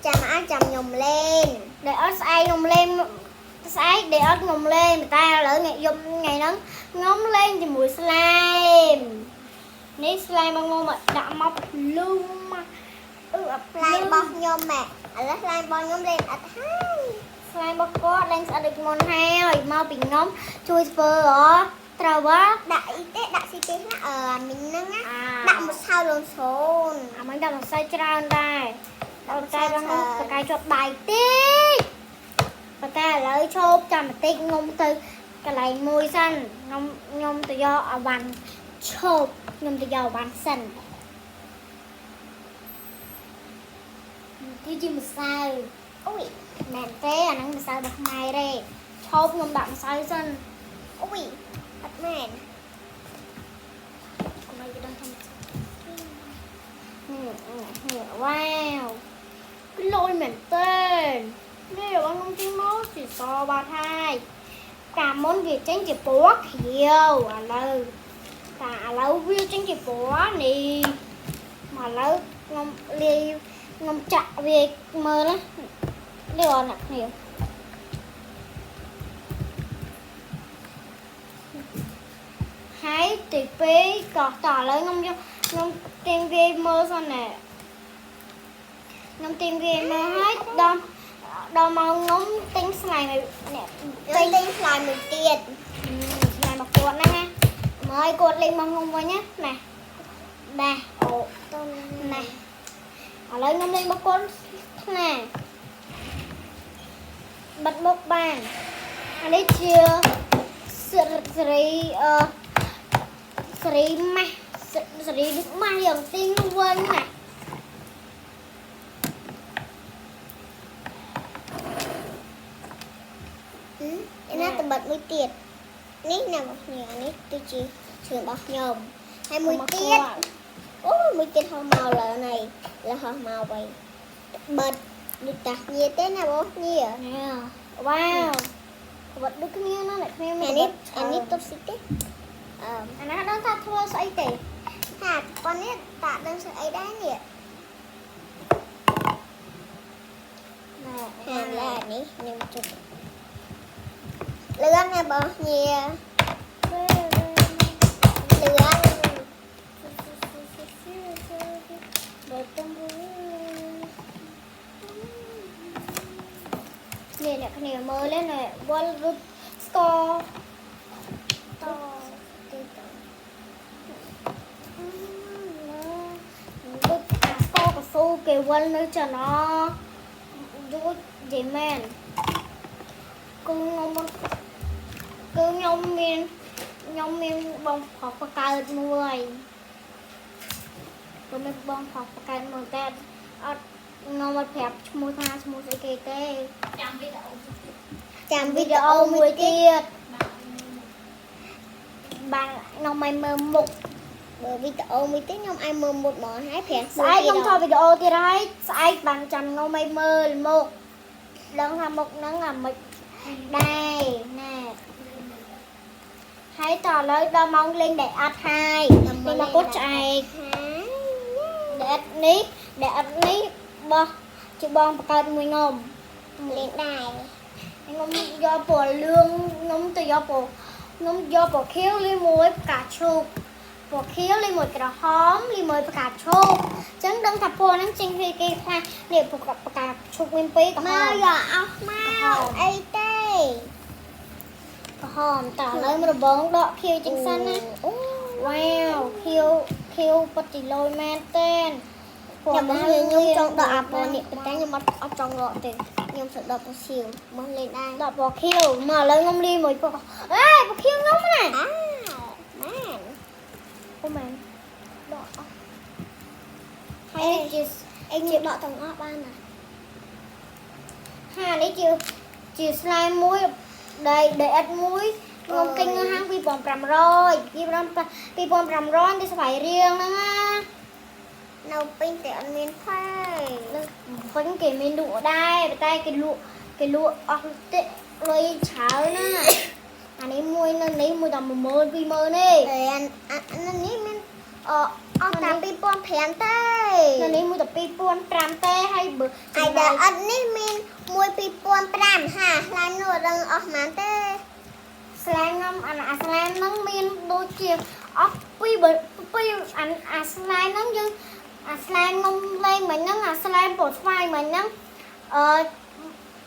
ចាំអាចចាំខ្ញុំលេង ដែលអត់ស្អែកខ្ញុំលេងស្អែកដែលអត់ខ្ញុំលេងតែឥឡូវថ្ងៃយប់ថ្ងៃហ្នឹងខ្ញុំលេងជាមួយស្លែមនេះស្លែមមកមកដាក់មកភ្លុំមកអឺអ ផ្លែរបស់ខ្ញុំម៉ែឥឡូវផ្លែរបស់ខ្ញុំលេងអត់ហើយ ស្លែមរបស់គាត់លេងស្អិតដូចមុនហើយមកពីខ្ញុំជួយធ្វើហ៎ត្រូវហ៎ ដាក់អីទេដាក់ស៊ីទេណាអឺអាមីនហ្នឹងណា អា ដាក់ម្សៅលងសូន អាមិនដាក់ម្សៅច្រើនដែរដល់តែបងបកាយជាប់ដៃតិចប៉ុន្តែឥឡូវឈប់ចាំបន្តិចងុំទៅកន្លែងមួយសិនខ្ញុំខ្ញុំទៅយកអវ៉ាន់ឈប់ខ្ញុំទៅយកអវ៉ាន់សិនគឺជាម្សៅ អូយ មែនទេអាហ្នឹងម្សៅរបស់ខ្មែរទេឈប់ខ្ញុំដាក់ម្សៅសិន អូយអត់មែន កុំឲ្យគេដឹងថាម្សៅនេះនេះវ៉ាវក្លយមែនទេនេះរបស់ខ្ញុំជិះមកជាសបាត់ហើយកាលមុនវាចេញជាពណ៌ខៀវឥឡូវតែឥឡូវវាចេញជាពណ៌នេះមកឥឡូវខ្ញុំលាយខ្ញុំចាក់វាមើលណានេះបងអ្នកគ្នា ហើយទី2ក៏តឥឡូវខ្ញុំយកខ្ញុំទាញវាមើលសិនណែខ្ញុំទាញវាមើលហើយដល់ដល់មកខ្ញុំទិញស្លាយមួយនេះ ទិ ទិញ ញទិញផ្លែមួយទៀត ស្លាយមកគាត់ហ្នឹងណាមកឲ្យគាត់លេងមកខ្ញុំវិញណាណែណែអូ តុន ណែឥឡូវខ្ញុំលេងមកគាត់ថ្នាបិទមុខបានអានេះជាសេរីអឺ សេរីម៉ាស់សេរីដូចម៉ាស់យ៉ាងទីងវិញណា ឯណាតបិទមួយទៀតនេះណារបស់ខ្ញុំអានេះគឺជាជឿរបស់ខ្ញុំហើយមួយទៀតអូមួយទៀតហោះមកលើនេះលើហោះមកវិញបិទដូចតាញៀទេណាបងញៀ នេះវ៉ាវបាត់ដូចគ្នាណាអ្នកគ្នា អានេះអានេះទុបស៊ីទេអឺ អាណាដឹងថាធ្វើស្អីទេ ថាប៉ុននេះតាដឹងស្អីដែរនេះ ណែ ហាមឡើយនេះខ្ញុំជិះលឿនណាបងញៀលឿន នេះអ្នកគ្នាមើលនេះវល់រុតស្ករ តទីត ដូចអាស្ករកៅស៊ូគេវល់នៅចំណោយូរនិយាយមែនគឺខ្ញុំមិនគឺខ្ញុំមានខ្ញុំមានបងប្រុសបកើតមួយគឺមានបងប្រុសបកើតមួយតែអត់ខ្ញុំអត់ប្រាប់ឈ្មោះថាឈ្មោះស្អីគេទេ ចាំវីដេអូ ចាំ វីដេ វីដេអូ អូមួយ មួយទៀត ទៀតបានខ្ញុំឲ្យមើលមុខ បើវីដេអូមួយទៀតខ្ញុំឲ្យមើលមុតហ្មងហើយប្រាំ ស្អែកខ្ញុំថតវីដេអូទៀតហើយស្អែកបានចាំខ្ញុំឲ្យមើលមុខដឹងថាមុខហ្នឹងអាម៉េចដែរណែហើយតឥឡូវដល់ម៉ោងលេងដែលអត់ហើយលេងមកគាត់ឆ្អែកដែលអត់នេះដែលអត់នេះបោះជាបងបង្កើតមួយងំ លេងដែរ ខ្ញុំយកពណ៌លឿងខ្ញុំទៅយកពណ៌ខ្ញុំយកពណ៌ខៀវលាយមួយផ្កាឈូកពណ៌ខៀវលាយមួយក្រហមលាយមួយផ្កាឈូកអញ្ចឹងដឹងថាពណ៌ហ្នឹងចេញពីគេខ្លះនេះពណ៌ផ្កាឈូកមានពីរក្រហ មក ម យកអស់មកអីទេ ក្រហមតើឥឡូវមករបងដកខៀវចេញសិនណា អូ វ៉ាវខៀវខៀវពិតជាលយមែនទែន ខ្ញុំខ្ញុំចង់ដកអាពណ៌នេះប៉ុន្តែខ្ញុំអត់អត់ចង់ដកទេខ្ញុំសដកពណ៌សៀវមកលេងដែរ ដកពណ៌ខៀវមកឥឡូវខ្ញុំលាយមួយពណ៌អេពណ៌ខៀវខ្ញុំណា អាមែន អូមែន ដកអស់ ហើយនេះជា អេខ្ញុំដកទាំងអស់បានណា ហានេះជាជាស្លែមួយដែលដែលអិតមួយខ្ញុំទិញនៅហាង2500 2500ទីស្វាយរៀងហ្នឹងណា នៅពេញតែអត់មានផែ ពេញគេមានលក់ដែរប៉ុន្តែគេលក់គេលក់អស់តិចលុយច្រើនណាអានេះមួយនៅនេះមួយដល់10000 20000ទេ តែអានេះមានអអស់តា2005ទេ នៅនេះមួយដល់2500ទេហើយបើ ហើយដល់ អស់ហ្មងទេ slime ខ្ញុំអាអា slime ហ្នឹងមានដូចជាអស់ពីរបើពីរអាអា slime ហ្នឹងយើងអា slime ខ្ញុំលេងមិញហ្នឹងអា slime ពោតស្វាយមិញហ្នឹងអឺ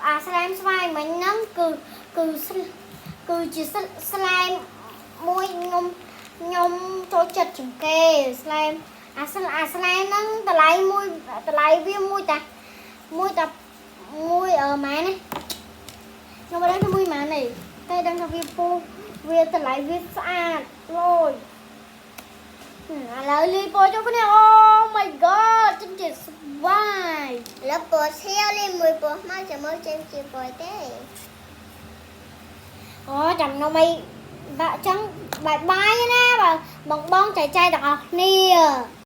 អា slime ស្វាយមិញហ្នឹងគឺគឺគឺជា slime មួយខ្ញុំខ្ញុំចូលចិត្តជាងគេ slime អា slime ហ្នឹងតម្លៃមួយតម្លៃវាមួយតាមួយតាមួយអឺម៉ែនេះខ្ញុំមិនដឹងថាមួយម៉ែនេះតែដឹងថាវាពុះវាតម្លៃវាស្អាតលយឥឡូវលីពណ៌ចូលគ្នា Oh my god ចិនជាស្វាយ ឥឡូវពណ៌ខៀវលេមួយពណ៌ខ្មៅចាំមើលចេញជាពណ៌ទេ អូចាំនំអីបាក់ចឹងបាយបាយណាបើបងបងចែកចែកទាំងអស់គ្នា។